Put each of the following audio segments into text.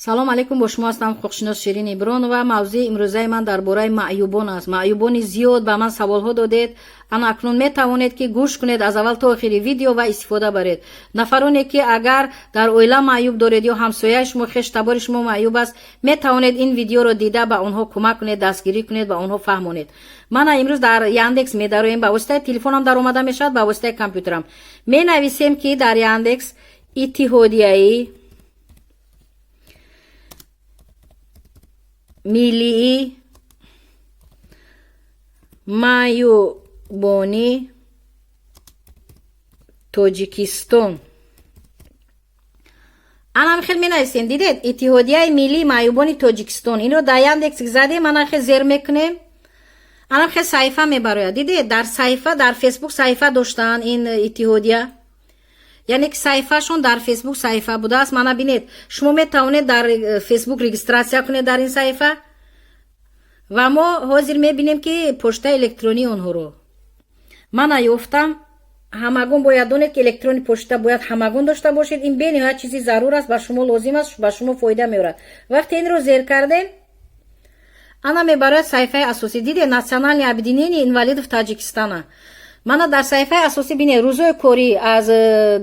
Салом алейкум, бо шумо ҳастам ҳуқуқшинос Ширин Ибронова. Мавзӯи имрӯзаи ман дар бораи маъюбон аст. Маъюбони зиёд ба ман саволҳо додед. Ана акнун метавонед, ки гӯш кунед аз аввал то охири видео ва истифода баред. Нафароне, ки агар дар оила маъюб доред ё ҳамсояи шумо, хештабори шумо маъюб аст, метавонед ин видеоро дида, ба онҳо кӯмак кунед, дастгирӣ кунед, ба онҳо фаҳмонед. Мана имрӯз дар Яндекс медароем, ба воситаи телефонам даромада мешавад, ба воситаи компютерам. Менависем, ки дар Яндекс Иттиҳодияи миллии маъюбони Тоҷикистон. Анам хел менависем. Дидед, Иттиҳодияи миллии маъюбони Тоҷикистон. Инро дар Яндекс задем, ана хел зер мекунем, анам хел саҳифа мебарояд. Дидед, дар саҳифа, дар Фейсбук саҳифа доштанд ин иттиҳодия, яъне ки саҳифаашон дар Фейсбук саҳифа будааст. Мана бинед, шумо метавонед дар Фейсбук регистрация кунед дар ин саҳифа. Ва мо ҳозир мебинем, ки поштаи электронии онҳоро мана ёфтам. Ҳамагон бояд донед, ки электронный почта бояд ҳамагон дошта бошед. Ин бениҳоят чизи зарур аст, ба шумо лозим аст, ба шумо фоида меорад. Вақте инро зер кардем, ана мебарояд саҳифаи асосӣ. Дидед, Национальное объединение инвалидов Таджикистана. Мана дар саҳифаи асосӣ бинед, рӯзои корӣ аз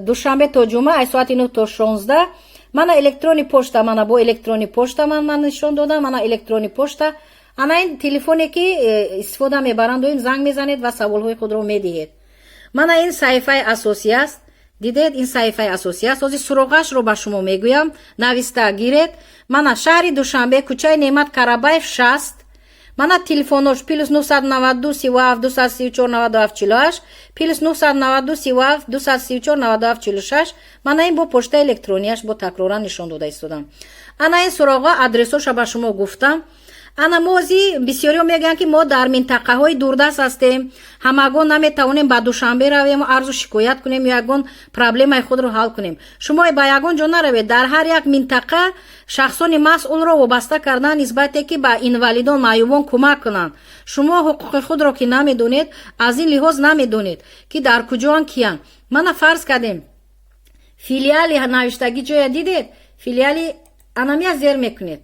душанбе то ҷумъа, аз соати 9 то 16. Мана электронный почта, мана бо электронный почта ман нишон додам, мана электронный почта, ана ин телефоне, ки истифода мебаранд, доим занг мезанед ва саволҳои худро медиҳед. Мана ин саҳифаи асосӣ аст. Дидед, ин саҳифаи асосӣ аст. Ҳозир суроғашро ба шумо мегӯям, нависта гиред. Мана шаҳри Душанбе, кӯчаи Неъмат Карабаев, 60. Мана телефонош: +992 37 234 97 48, +992 37 234 97 46. Мана ин бо почтаи электронияш, бо такроран нишон дода истодам. Ана ин суроғҳо, адресоша ба шумо гуфтам. Ана мози бисёриҳо мегӯянд, ки мо дар минтақаҳои дурдаст ҳастем, ҳамагон наметавонем ба Душанбе равем, арзу шикоят кунем ё ягон проблемаи худро ҳал кунем. Шумо ба ягон ҷо наравед, дар ҳар як минтақа шахсони масъулро вобаста кардан, нисбате ки ба инвалидон, маъюбон кӯмак кунанд. Шумо ҳуқуқи худро ки намедонед, аз ин лиҳоз намедонед, ки дар куҷоан, киян. Мана фарз кардем, филиали навиштагӣ ҷоя дидед, филиали анамия зер мекунед.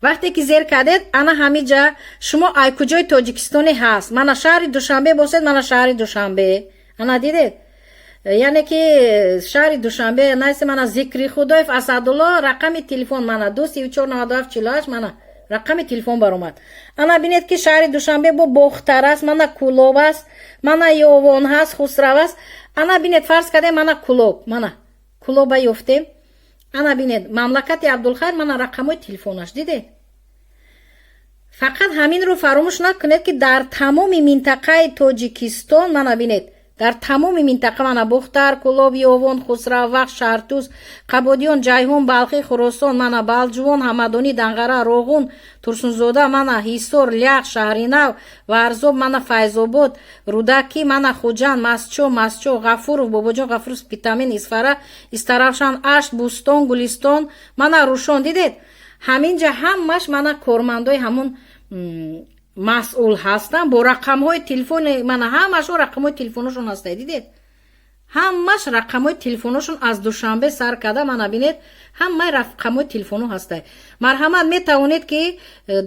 Вақте ки зер кардед, ана ҳамиҷа шумо ай куҷои Тоҷикистоне ҳаст. Мана шаҳри Душанбе бошед, мана шаҳри Душанбе, ана дидед, яъне ки шаҳри Душанбе наисе. Мана Зикри Худоев Асадулло, рақами телефон мана 234 97 48, мана рақами телефон баромад. Ана бинед, ки шаҳри Душанбе бо Бохтар аст, мана Кулоб аст, мана Ёвон ҳаст, Хусрав аст. Ана бинед, фарз кардем, мана Кулоб, мана Кулоба ёфтем. Ана бинед, Мамлакати Абдулхайр, мана рақамҳои телефонаш, дидед. Фақат ҳаминро фаромӯш накунед, ки дар тамоми минтақаи Тоҷикистон, мана бинед, дар тамоми минтақа, мана Бохтар, Кулоб, Ёвон, Хусрав, Вахш, Шаҳртуз, Қабодиён, Ҷайҳун, Балхӣ, Хуросон, мана Балҷувон, Ҳамадонӣ, Данғара, Роғун, Турсунзода, мана Ҳисор, Лях, Шаҳринав, Варзоб, мана Файзобод, Рӯдакӣ, мана Хуҷанд, Мастчо, Мастчо, Ғафуров, Бобоҷон Ғафуров, Спитамен, Исфара, Истаравшан, Ашт, Бӯстон, Гулистон, мана Рӯшон. Дидед, ҳаминҷа ҳамаш мана кормандои ҳамун масъул ҳастанд бо рақамҳои телефони. Мана ҳамашо рақамҳои телефоношон ҳаста. Дидед, ҳамаш рақамҳои телефоношон аз Душанбе сар карда, мана бинед, ҳамаи рақамҳои телефоно ҳаста. Марҳамат, метавонед, ки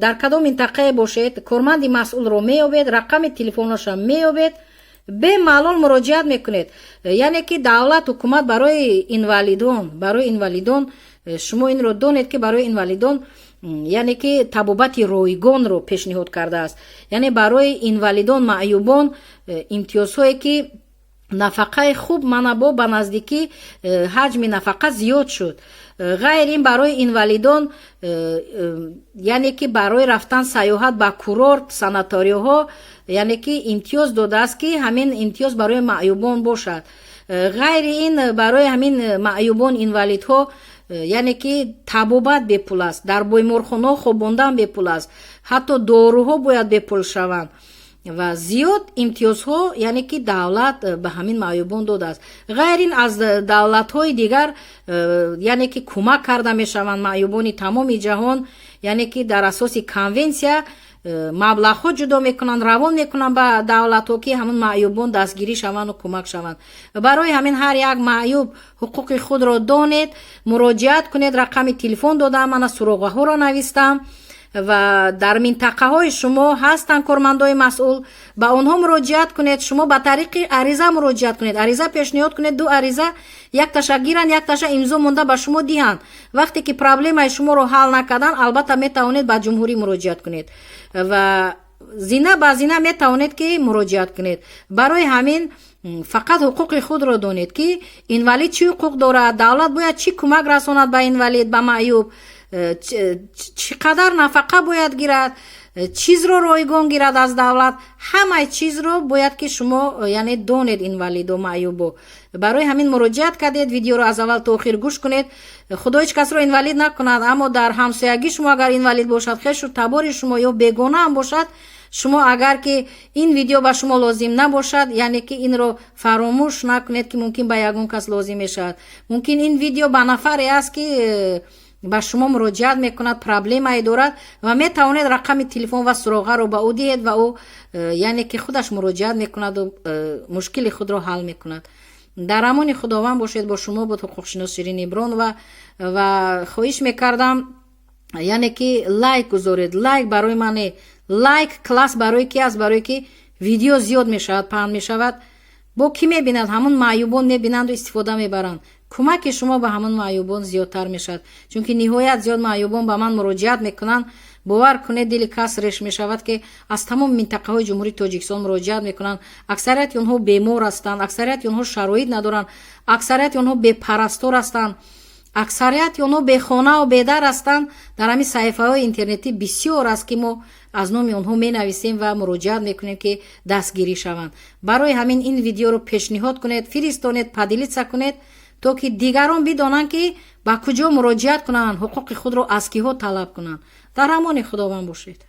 дар кадом минтақае бошед, корманди масъулро меёбед, рақами телефоноша меёбед, бемалол муроҷиат мекунед. Яъне ки давлат, ҳукумат барои инвалидон, шумо инро донед, ки барои инвалидон, яъне ки табобати ройгонро пешниҳод кардааст, яъне барои инвалидон, маъюбон имтиёзҳое, ки нафақаи хуб, мана бо ба наздикӣ ҳаҷми нафақа зиёд шуд. Ғайр ин, барои инвалидон, яъне ки барои рафтан сайёҳат ба курорт, санаторияҳо, яъне ки имтиёз додааст, ки ҳамин имтиёз барои маъюбон бошад. Ғайри ин, барои ҳамин маъюбон, инвалидҳо, яъне ки табобат бепул аст, дар беморхонаҳо хобондан бепул аст, ҳатто доруҳо бояд бепул шаванд ва зиёд имтиёзҳо, яъне ки давлат ба ҳамин маъюбон додааст. Ғайр ин, аз давлатҳои дигар, яъне ки кӯмак карда мешаванд маъюбони тамоми ҷаҳон, яъне ки дар асоси конвенсия. Маблағҳо ҷудо мекунанд, равон мекунанд ба давлатҳо, ки ҳамун маъюбон дастгирӣ шаванду кӯмак шаванд. Барои ҳамин ҳар як маъюб ҳуқуқи худро донед, муроҷиат кунед. Рақами телефон додам, мана суроғаҳоро навистам ва дар минтақаҳои шумо ҳастанд кормандои масъул, ба онҳо муроҷиат кунед. Шумо ба тариқи ариза муроҷиат кунед, ариза пешниҳод кунед, ду ариза, якташа гиранд, якташа имзо монда ба шумо диҳанд. Вақте ки проблемаи шуморо ҳал накарданд, албатта, метавонед ба ҷумҳурӣ муроҷиат кунед ва зина ба зина метавонед, ки муроҷиат кунед. Барои ҳамин фақат ҳуқуқи худро донед, ки инвалид чӣ ҳуқуқ дорад, давлат бояд чӣ кӯмак расонад ба инвалид, ба маъюб, чӣ қадар нафақа бояд гирад, чизро ройгон гирад аз давлат. Ҳамаи чизро бояд, ки шумо, яъне, донед, инвалиду маъюбо. Барои ҳамин муроҷиат кардед, видеоро аз аввал то охир гӯш кунед. Худо ҳеҷ касро инвалид накунад, аммо дар ҳамсоягӣ шумо агар инвалид бошад, хешу табори шумо ё бегона ҳам бошад, шумо агар ки ин видео ба шумо лозим набошад, яъне ки инро фаромӯш накунед, ки мумкин ба ягон кас лозим мешавад. Мумкин ин видео ба нафаре аст, ки ба шумо муроҷиат мекунад, проблемае дорад ва метавонед рақами телефон ва суроғаро ба ӯ диҳед ва ӯ, яъне ки, худаш муроҷиат мекунаду мушкили худро ҳал мекунад. Дар амони Худованд бошед. Бо шумо буд ҳуқуқшинос Ширин Ибронова ва хоҳиш мекардам, яъне ки, лайк гузоред. Лайк барои мане, лайк, класс барои ки аст? Барое ки видео зиёд мешавад, паҳн мешавад. Бо кӣ мебинад? Ҳамун маъюбон мебинанду истифода мебаранд. Кӯмаки шумо ба ҳамун маъюбон зиёдтар мешавад, чунки ниҳоят зиёд маъюбон ба ман муроҷиат мекунанд. Бовар кунед, дили кас реш мешавад, ки аз тамоми минтақаҳои Ҷумҳурии Тоҷикистон муроҷиат мекунанд. Аксарияти онҳо бемор ҳастанд, аксарияти онҳо шароит надоранд, аксарияти онҳо бепарастор ҳастанд, аксарияти онҳо бехонаву бедар ҳастанд. Дар ҳамин саҳифаҳои интернетӣ бисёр аст, ки мо аз номи онҳо менависем ва муроҷиат мекунем, ки дастгирӣ шаванд. Барои ҳамин ин видеоро пешниҳод кунед, фиристонед, поделиться кунед, то ки дигарон бидонанд, ки ба куҷо муроҷиат кунанд, ҳуқуқи худро аз киҳо талаб кунанд. Дар амони Худованд бошед.